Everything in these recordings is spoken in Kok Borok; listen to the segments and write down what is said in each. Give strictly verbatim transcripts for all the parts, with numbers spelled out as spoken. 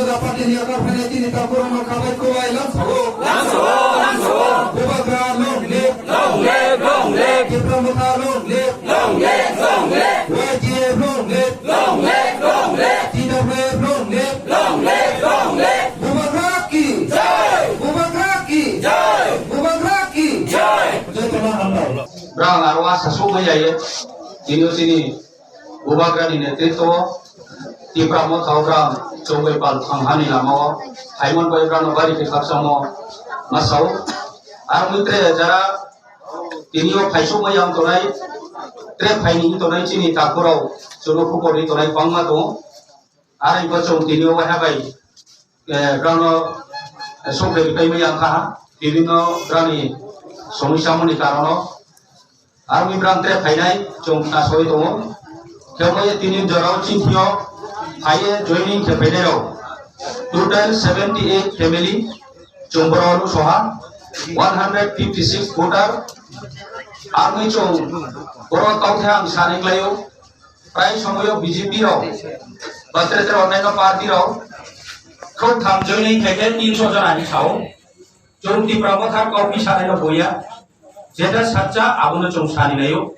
Party ni yakar phainai chini takhurokno khabai kubai lamsao. Bubagra long live. Long live, long live. Tipra Motha long live. Long live, long live. Y G F long live. Long live, long live. T W F long live. Long live, long live. Bubagra ki jai. Bubagra ki jai. Bubagra ki jai. Jotono hambai. Brang aro asa sugwi jaiye. Tini chini Bubagrani netritwo Tipra Motha o brang chongwi pal thanghani lamao phaimon bai brangno bari khe khakchangmo masao. Aroni tre jara tini o phaisukma yang tonai, tre phaini tonai chini takhurok chwngno khuporwi tonai bangma tongo. Aroni bo chwng tini o waha bai eh, brano, eh, sokre ripai maya wngkha, bibinno brani somoi chamoni karono. Aroni brang tre phainai chwng khna soi tongo. Khe omo ye tini jorao chini phio phaiye joining khe phainai rok. Total seventy eight family chwng borok soha one hundred fifty six voter. Aroni chwng borok tau khe ang sani klaio. Prai somoyo B J P rok, ba tre tre onnaino party rok, khok tham joining khe khe tinso jona hinwi sao. Chwng Tipra Motha kok ni sanai no boya, jeta sacha abono chwng sani naio.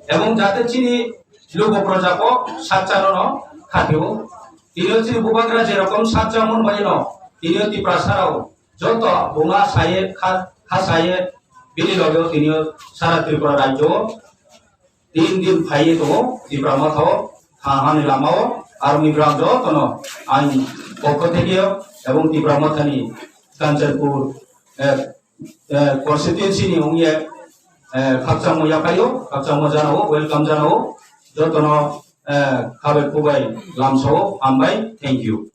Ebong jate chini lugo proja bo sacha no no khatio. Tini chini Bubagra jerokom sacha mon bai no, tini Tiprasa rok joto bunga saye kha, kha saye bini loge tini sara Tripura rajyo tin din phaiwi tongo Tipra Motha o, thanghani lama o, aroni brang jotono ang pokho thekeo ebong Tipra Motha ni Kanchanpur, eh, eh, constituency ni wngye, eh, khakchangmo yaphaio, khakchangmo janao, welcome janao, jotono, eh, khabai khubai lamsao, hambai, thank you.